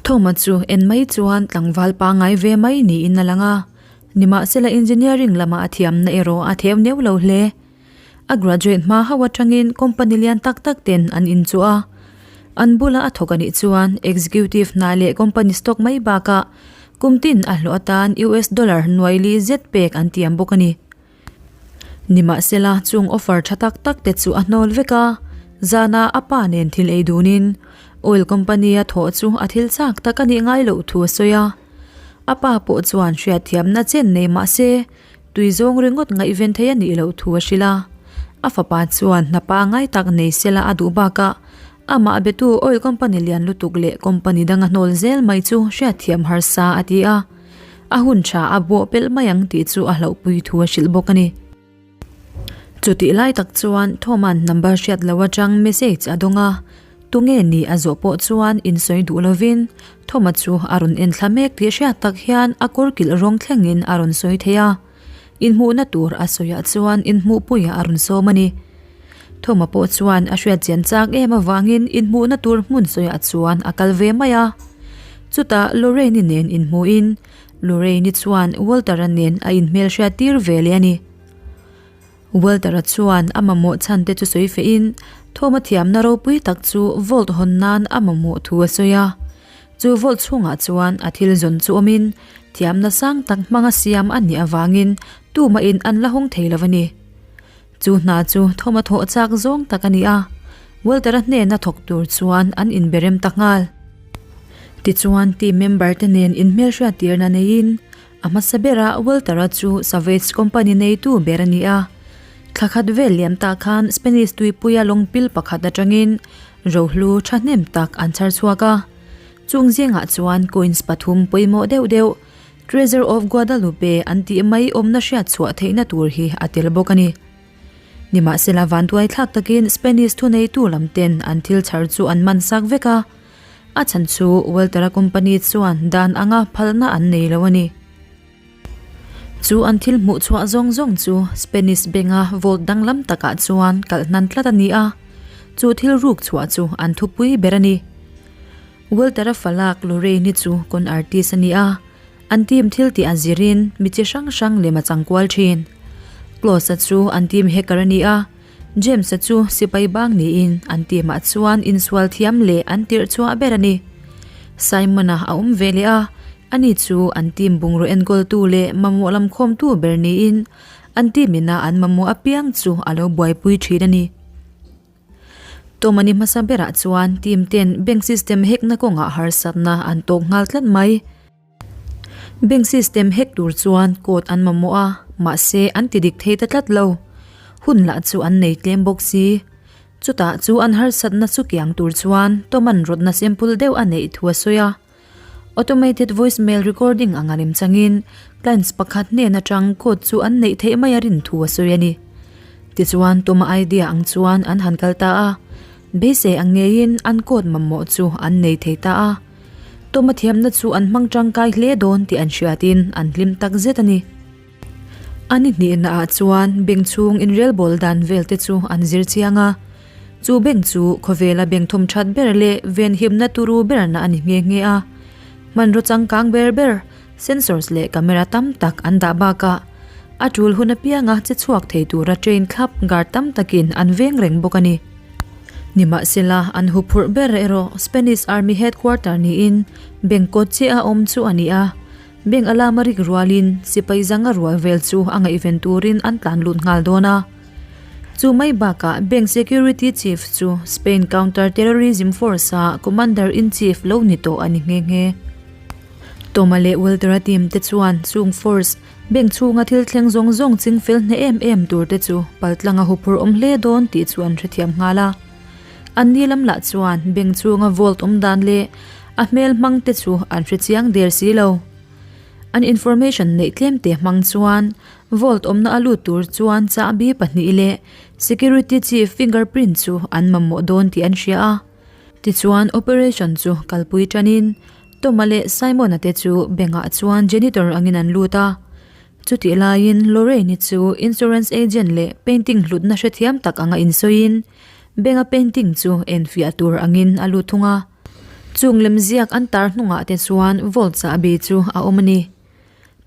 Thawma chu en mai chuan tlangval pangngai ve mai niin a lang a, nimahsela engineering lama a thiamna erawh a theu neuh lo hle. A graduate hma hauh atangin company lian tak tak ten an inchuh a, an bula a thawk a nih chuan executive hna leh company stock mai bakah kum tin a hlawh atan US dollar nuai li zet pek an tiam bawk a ni. Nimahsela chung offer tha tak tak te chu a hnawl vek a, zanah a pa nen thil ei dunin oil company a thawh chu a thil chak tak a nih ngai loh thu a sawi a. A pa pawh chuan hriatthiamna chen nei mahse Tui zawng ringawt ngaihven thei a nih loh thu a hrilh a. A fapa chuan hna pangai tak nei sela a duh bakah amah betu oil company lian lutuk leh company danga hnawl zel mai chu hriatthiam harsa a ti a. A hun tha a bawh pelh mai ang tih chu a hlauhpui thu a hrilh bawk a ni. Chutih lai tak chuan Thoma'n number hriat lo atang message a dawng a. Tunge ni a zawh pawh chuan insawi duh lovin Thoma chu a rawn en thla mek tih hriat tak hian a kawr kilh rawng thlengin a rawn sawi thei a, inhmuhna tur a sawiah chuan inhmuhpuiah a rawn sawm a ni. Thoma pawh chuan a hriat chian chak em avangin inhmuhna tur hmun sawiah chuan a kal ve mai a. Chutah Lorraine-i nen inhmuhin Lorraine-i chuan Walter-a nen a inhmelhriat tir ve leh a ni. Walter-a chuan a mamawh chhan te chu sawi fehin thawm a thiamna ropui tak chu vault hawn nan a mamawh thu a sawi a. Chu vault chhungah chuan a thil zawn chu awmin thiamna sang tak hmanga siam a nih avangin tumahin an la hawng thei lo a ni. Chu hna chu thawm a thawh chak zawng tak a ni a, Walter-a hnena thawk tur chuan an inberem ta nghal. Tichuan team member te nen inhmelhriat tirna neiin A hmasa berah Walter-a chu Savage Company neitu ber a ni a. Thla khat vel liam tah khan Spanish tuipuia lawngpil pakhat atangin rohlu thahnem tak an chhar chhuak a. Chung zingah chuan coins pathum pawimawh deuh deuh, Treasure of Guadalupe an tih mai awmna hriat chhuah theihna tur hi a tel bawk a ni. Nimahsela vanduai thlak takin Spanish thuneitu lam ten an thil chhar chu an man sak vek a. A chhan chu Walter-a company chuan dan anga phalna an nei lo a ni. Chu an thil hmuh chhuah zawng zawng chu Spanish Bank-a vault danglam takah chuan kalh hnan tlat a ni a, chu thil ruk chhuah chu an thupui ber a ni. Walter-a falak Lorraine-i chu con artist a ni a, an team thil tih a zirin mi chi hrang hrang lem a chang kual thin. Klaus-a chu an team hacker a ni a, James-a chu sipai bang niin an team-ah chuan insual thiam leh an tirh chhuah ber a ni. Simon-a a awm ve leh a, ani chu an team bungraw enkawltu leh mamawh lam khawmtu ber niin an team ina an mamawh apiang chu a lo buaipui thin a ni. Tawmani hmasa berah chuan team ten bank system hack-na kawngah harsatna an tawk nghal tlat mai. Bank system hack tur chuan code an mamawh a, mahse an ti dik thei ta tlat lo. Hun lah chu an nei tlem bawk si. Chutah chu an harsatna chu kiang tur chuan Toman rawtna simple deuh a neih thu a sawi a. Automated voice mail recording anga lemchangin clients pakhat hnen atang code chu an neih theih mai a rin thu a sawi a ni. Tichuan Toma idea ang chuan an han kal ta a, beisei ang ngeiin an code mamawh chu an nei thei ta a. Tawma thiamna chu an hmang tangkai hle dawn tih an hriatin an hlim tak zet a ni. A ni hnihnaah chuan bank chhung inrelbawl dan vel te chu an zir chiang a. Chu bank chu khawvela bank thawm that ber leh venhimna turu berna a ni nghe nghe a. Hmanraw changkang ber ber, sensors leh camera tam tak an dah bakah a tul hun apianga che chhuak thei tura train thlap guard tam takin an veng reng bawk a ni. Nimahsela, an huphurh ber erawh Spanish Army headquarter niin bank kawt chiah a awm chu a ni a. Bank alarm a rik rualin sipai zanga rual vel chu a ngaihven turin an tlan lut nghal dawn a. Chu mai bakah bank security chief chu Spain counter terrorism force-a commander-in-chief lo ni tawh a ni nghe nghe. Toma leh Walter-a team te chuan chung force Bank chhunga thil thleng zawng zawng ching fel hneh em em tur te chu paltlang a huphurh awm hle dawn tih chu an hrethiam nghal a. An ni lam lah chuan bank chhunga vault awm dan leh a hmel hmang te chu an hre chiang der si lo. An information neih tlem te hmang chuan vault awmna a lut tur chuan chahbi pahnih leh security chief fingerprint chu an mamawh dawn tih an hria a. Tichuan operation chu kalpui tanin Toma leh Simon-a te chu bank-ah chuan janitor angin an lut a. Chutih laiin Lorraine-i chu insurance agent leh painting hlutna hrethiam tak anga insawiin bank-a painting chu enfiah tur angin a lut thung a. Chung lemziak an tar hnungah te chuan vault chahbi chu a awm a ni.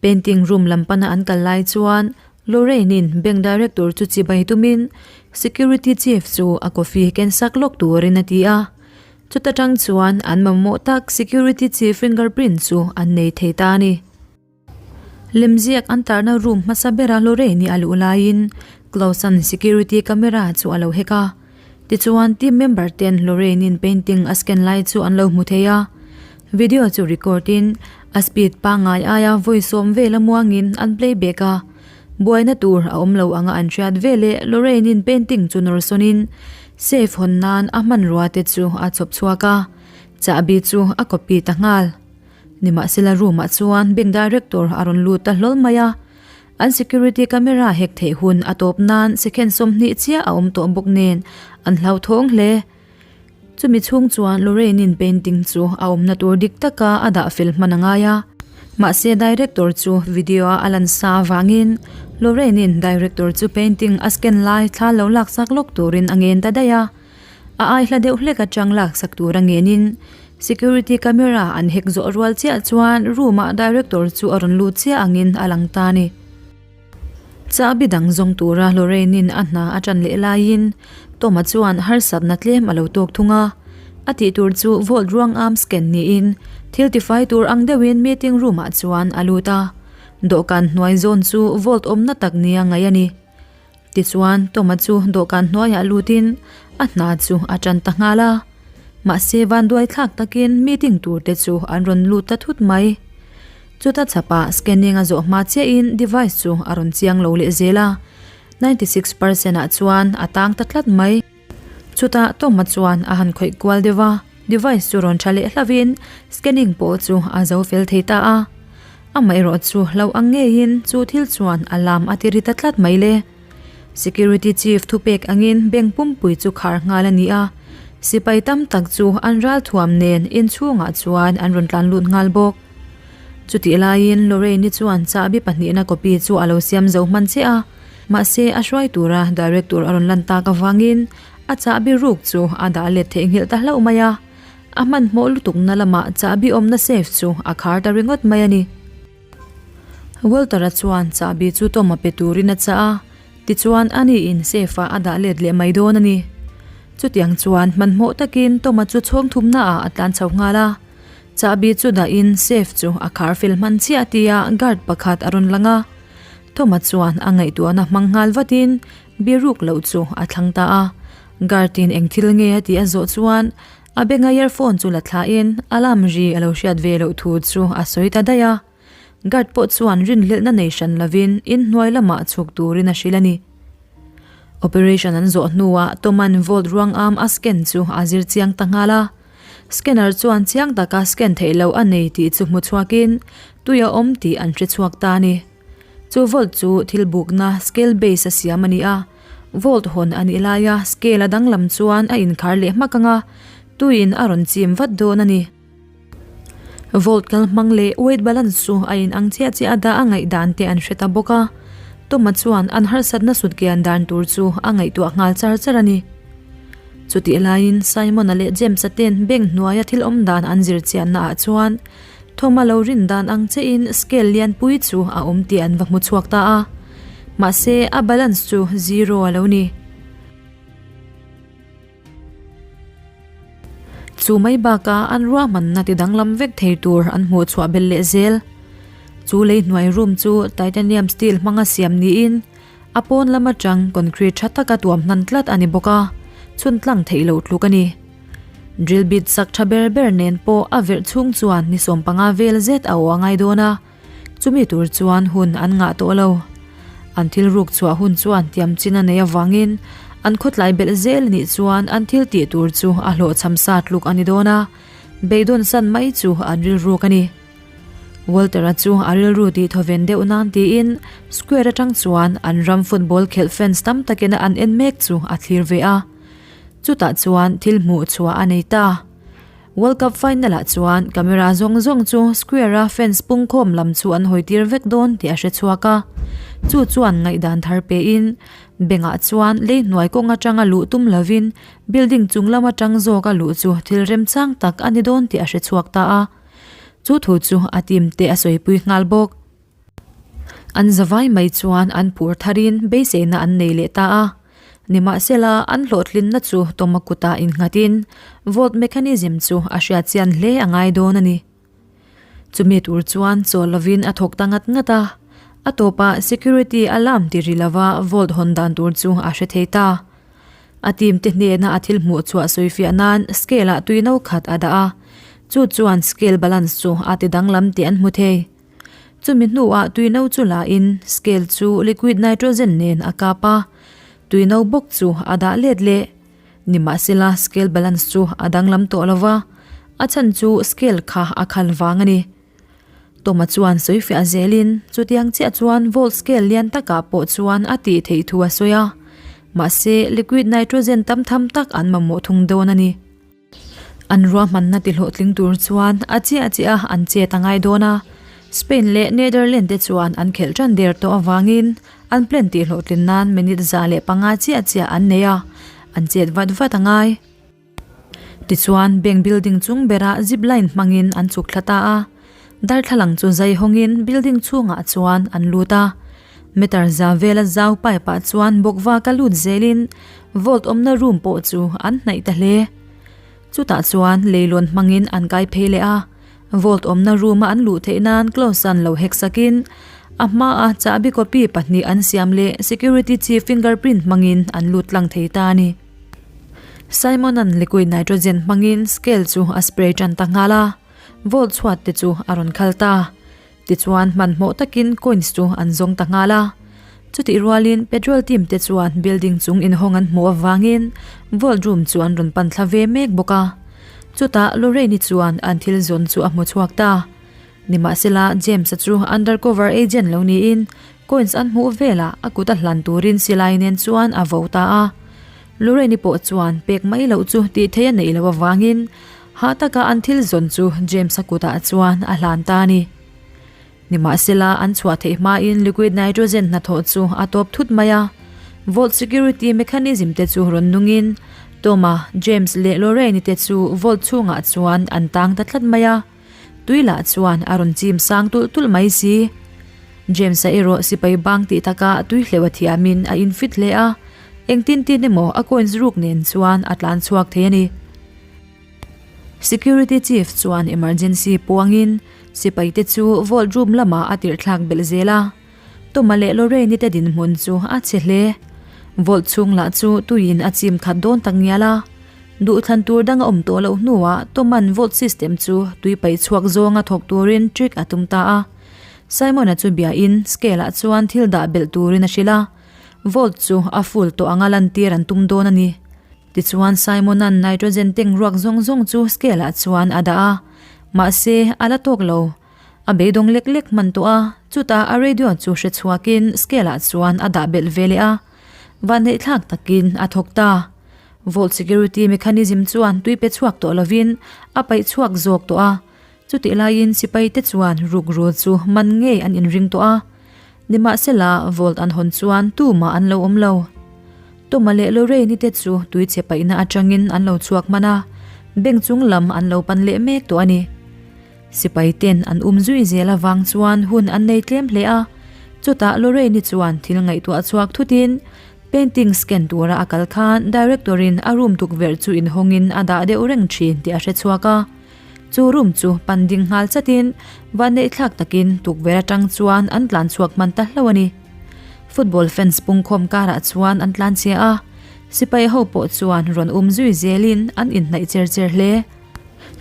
Painting room lam pana an kal lai chuan Lorraine-in bank director chu chibai tumin security chief chu a coffee ken sak lawk turin a ti a. Chuta tang chuan an mamawh tak security chief fingerprint chu an nei thei ta a ni. Lemziak an tarna room hmasa bera Lorraine-i a luh laiin Klaus-a'n security camera chu a lo hek a. Tichuan team member ten Lorraine-in painting a scan lai chu an lo hmu thei a. Video chu record in a speed pangngai aia vawi sawm vel a muangin an play back a. Buaina tur a awm lo anga an hriat veleh Lorraine-in painting chu nawr sawnin safe hawn nan a hmanrua te chu a chhawp chhuak a, chahbi chu a copy ta nghal. Nimahsela room ah chuan bank director a rawn lut ta hlawl mai a. An security camera hek theih hun a tawp nan second 20 chiah a awm tawh bawk nen an hlauthawng hle. Chumi chhung chuan Lorraine-in painting chu a awmna tur dik taka a dah fel hman a ngai a. Mahse director chu video a a lan sa avangin Lorraine-in director chu painting a scan lai thla lo laksak lawk turin a ngen ta daih a. A ai hla deuh hlek atang laksak tur a ngenin security camera an hek zawh rual chiah chuan room ah director chu a rawn lut chiah angin a lang ta a ni. Chahbi dang zawng tura Lorraine-in a hna a tan leh laiin Tom-a chuan harsatna tlem a lo tawk thung a. A tih tur chu vault ruang am scan niin thil tifai tur ang deuhin meeting room ah chuan a lut a. Dawhkan hnuai zawn chu vault awmna tak nia ngaih a ni. Tichuan, Toma chu dawhkan hnuaiah lutin a hna chu a tan ta nghal a. Mahse, vanduai thlak takin meeting tur te chu an rawn lut ta thut mai. Chuta chhapah scanning a zawh hma chiahin device chu a rawn chiang lo leh zel a, 96 percent ah chuan a tang ta tlat mai. Chutah Toma chuan a han khawih kual deuh a, device chu rawn tha leh hlauhin scanning pawh chu a zo fel thei ta a. Amaherawh chu hlauh ang ngeiin chu thil chuan a lam a ti ri ta tlat mai le. Security chief thupek angin bank pumpui chu khar nghal a ni a, sipai tam tak chu an ralthuam nen inchhungah chuan an rawn tlan lut nghal bawk. Chutih laiin Lorraine-i chuan chahbi pahnihna copy chu a lo siam zo hman chiah a. Mahse, a hruai tura director a rawn lan tak avangin a chahbi ruk chu a dah let theihnghilh ta hlauh mai a. A hmanhmawh lutukna lamah chahbi awmna safe chu a khar ta ringawt mai a ni. Walter-a chuan chahbi chu Tom-a pe turin a chah a, tichuan a niin safe-ah a dah let leh mai dawn a ni. Chutiang chuan hmanhmawh takin Tom-a chu chhawng thumnaah a tlan chho nghal a. Chahbi chu dahin safe chu a khar fel hman chiah tia guard pakhat a rawn lang a. Thoma chuan a ngaihtuahna hmang nghal vatin biruk loh chu a thlang ta a. Guard-in eng thil nge a tih a zawh chuan a benga earphone chu la thlahin alarm ri a lo hriat ve loh thu chu a sawi ta daih a. Guard pawh chuan rinhlelhna nei hran lovin inhnuai lamah chhuk turin a hrilh a ni. Operation an zawh hnuah Toman vault ruangam a scan chu a zir chiang ta nghal a. Scanner chuan chiang taka scan theih loh a nei tih chu hmu chhuakin tui a awm tih an hre chhuak ta a ni. Chu vault chu thil bukna scale base a siam a ni a, vault hawn a nih laia scale a danglam chuan a inkhar leh hmak ang a, tuiin a rawn chim vat dawn a ni. Vault kal hmang leh weight balance chu a inang chiah chiah a dah a ngaih dan te an hre ta bawk a, Toma chuan an harsatna sutkian dan tur chu a ngaihtuah nghal char char a ni. Chutih laiin Simon-a leh James-a ten bank hnuaia thil awm dan an zir chianna ah chuan Thoma lo rin dan ang chiahin scale lianpui chu a awm tih an va hmu chhuak ta a. Mahse, a balance chu zero a lo ni. Chu mai bakah an ruahmanna ti danglam vek thei tur an hmuh chhuah belh leh zel. Chu lei hnuai room chu titanium steel hmanga siam niin A pawn lam atang concrete tha taka tuam hnan tlat a ni bawk a, chhun tlang theih loh tluk a ni. Drill bit sak tha ber ber nen pawh a verh chhung chuan ni 15 vel zet a aw a ngai dawn a, chumi tur chuan hun an ngah tawh lo. An thil ruk chhuah hun chuan tiam chin a nei avangin an khawtlai belh zel a nih chuan an thil tih tur chu a hlawhchham sa tluk a ni dawn a, beidawn san mai chu an rilruk a ni. Walter-a chu a rilru tih thawven deuh nan tiin square atang chuan an ram football khelh fans tam takin an en mek chu a thlir ve a. Chutah chuan thil hmuh chhuah a nei ta. World Cup final ah chuan camera zawng zawng chu square a fans pungkhawm lam chu an hawi tir vek dawn tih a hre chhuak a. Chu chuan ngaihdan thar pe in bank ah chuan lei hnuai kawng atanga luh tum lovin building chung lam atang zawk a luh chu thil remchang tak a ni dawn tih a hre chhuak ta a. Chu thu chu a team te a sawipui nghal bawk. An zavai mai chuan an phur tharin beiseina an nei leh ta a. Nimahsela, an hlawhtlinna chu Toma kutah innghatin vault mechanism chu a hriatchian hle a ngai dawn a ni. Chumi tur chuan chawl lovin a thawk ta ngat ngat a, a tawpah security alarm ti ri lova vault hawn dan tur chu a hre thei ta. A team te hnena a thil hmuh chhuah sawifiah nan scale ah tui no khat a dah a, chu chuan scale balance chu a ti danglam tih an hmu thei. Chumi hnuah tui no chu la in scale chu liquid nitrogen nen a kap a, tui no bawk chu a dah let leh. Nimahsela scale balance chu a danglam tawh lo va, a chhan chu scale kha a khal vang a ni. Toma chuan sawifiah zelin chutiang chiah chuan volt scale lian takah pawh chuan a tih theih thu a sawi a, mahse liquid nitrogen tam tham tak an mamawh thung dawn a ni. An ruahmanna ti hlawhtling tur chuan a chiah chiah a an chet a ngai dawn a, Spain leh Netherlands te chuan an khelh tan der tawh avangin an plan tih hlawhtlin nan minute 105 chiah chiah an nei a, an chet vat vat a ngai. Tichuan bank building chung berah zip line hmangin an chhuk thla ta a, darthlalang chu zai hawngin building chhungah chuan an lut a. Meter za vela zau pipe ah chuan bawkvaka lut zelin vault awmna room pawh chu an hnaih ta hle. Chutah chuan leilawn hmangin an kai phei leh a, vault awmna room a an luh theih nan close an lo hack sakin a hmaa chahbi copy pahnih an siam leh security chief fingerprint hmangin an lut tlang thei ta a ni. Simon-a'n liquid nitrogen hmangin scale chu a spray tan ta nghal a, vault chhuat te chu a rawn khal ta. Tichuan hmanhmawh takin coins chu an zawng ta nghal a. Chutih rualin petrol team te chuan building chung inhawng an hmuh avangin vault room chu an rawn pan thla ve mek bawk a. Chutah Lorraine-i chuan an thil zawn chu a hmu chhuak ta. Nimahsela James-a chu undercover agent lo niin coins an hmuh velah a kut a hlan turin silai nen chuan a vo ta a. Lorraine-i pawh chuan pek mai loh chu tih theih a neih loh avangin Hah taka an thil zawn chu James-a kutah chuan a hlan ta a ni. Nimahsela, an chhuah theih hmain liquid nitrogen hnathawh chu a tawp thut mai a. Vault security mechanism te chu rawn nungin Tom-a, James leh Lorraine-i te chu vault chhungah chuan an tang ta tlat mai a. Tui lah chuan a rawn chim sang tulh tulh mai si. James-a erawh sipai bang tih takah tui hleuh a thiamin a infit hle a, engtin tin emaw a coins ruk nen chuan a tlan chhuak thei a ni. Security Chief chuan emergency puangin sipai te chu vault room lamah a tirh thlak belh zel a. Toma leh Lorraine-i te dinhmun chu a chhe hle. Vault chhung lah chu tuiin a chim khat dawn tak ngial a. Duhthlan tur dang a awm tawh loh hnuah Toma'n vault system chu tui paih chhuak zawnga thawk turin trick a tum ta a. Simon-a chu biain scale-ah chuan thil dah belh turin a hrilh a. Vault chu a full tawh anga lantir an tum dawn a ni. Tichuan Simon-a'n nitrogen tank ruak zawng zawng chu scale-ah chuan a dah a, mahse a la tawk lo. A beidawng lek lek hman tawh a, chutah a radio chu hre chhuakin scale-ah chuan a dah belh ve leh a. Vanheihthlak takin a thawk ta. Vault security mechanism chuan tui pe chhuak tawh lovin a paih chhuak zawk tawh a, chutih laiin sipai te chuan rukru chu man ngei an inring tawh a. Nimahsela, vault an hawn chuan tumah an lo awm lo. Toma leh Lorraine-i te chu tui chhe paihna atangin an lo chhuak hman a, bank chung lam an lo pan leh mek tawh a ni. Sipai ten an um zui zel avang chuan hun an nei tlem hle a, chutah Lorraine-i chuan thil ngaihtuah chhuak thutin painting scan tura a kal khan director-in a room tukverh chu inhawngin a dah deuh reng thin tih a hre chhuak a. Chu room chu pan ding nghal chatin vanneihthlak takin tukverh atang chuan an tlan chhuak hman ta hlauh a ni. Football fans pungkhawm karah chuan an tlan chhia a, sipai ho pawh chuan rawn um zui zelin an inhnaih cher cher hle.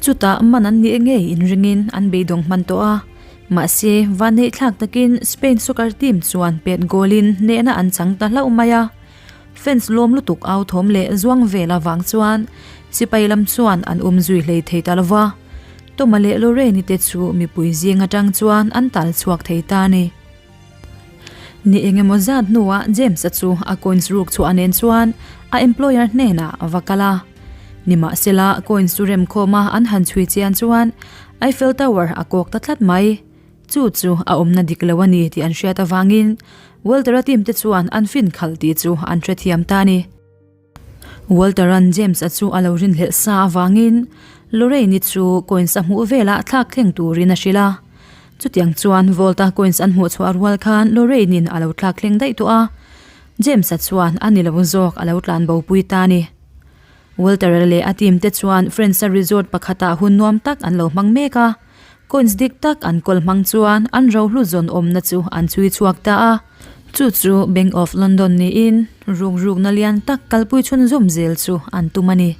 Chutah man an nih ngei inringin an beidawng hman tawh a, mahse vanneihthlak takin Spain soccer team chuan pet goal-in hnehna an chang ta hlauh mai a. Fans lawm lutuk au thawm leh zuang vel avang chuan sipai lam chuan an um zui hlei thei ta lova, Toma leh Lorraine-i te chu mipui zing atang chuan an tal chhuak thei ta a ni. Ni engemaw zat hnuah James-a chu a coins ruk chhuah nen chuan a employer hnenah a va kal a. Nimahsela, coins chu remkhawma an han chhui chian chuan Eiffel Tower a kawk ta tlat mai. Chu chu a awmna dik lo a ni tih an hriat avangin Walter-a team te chuan an fin khalh tih chu an hrethiam ta a ni. Walter-a'n James-a chu a lo rinhlelh sa avangin Lorraine-i chu coins a hmuh velah thlak thleng turin a hrilh a. Chutiang chuan Vault-a coins an hmuh chhuah rual khan Lorraine-in a lo thlak thleng daih tawh a. James-a chuan a ni lo zawk a lo tlan bopui ta a ni. Walter-a leh a team te chuan Friends-a resort pakhatah hun nuam tak an lo hmang mek a. Coins dik tak an kawl hmang chuan an rohlu zawn awmna chu an chhui chhuak ta a. Chu chu Bank of London niin rukrukna lian tak kalpui chhunzawm zel chu an tum a ni.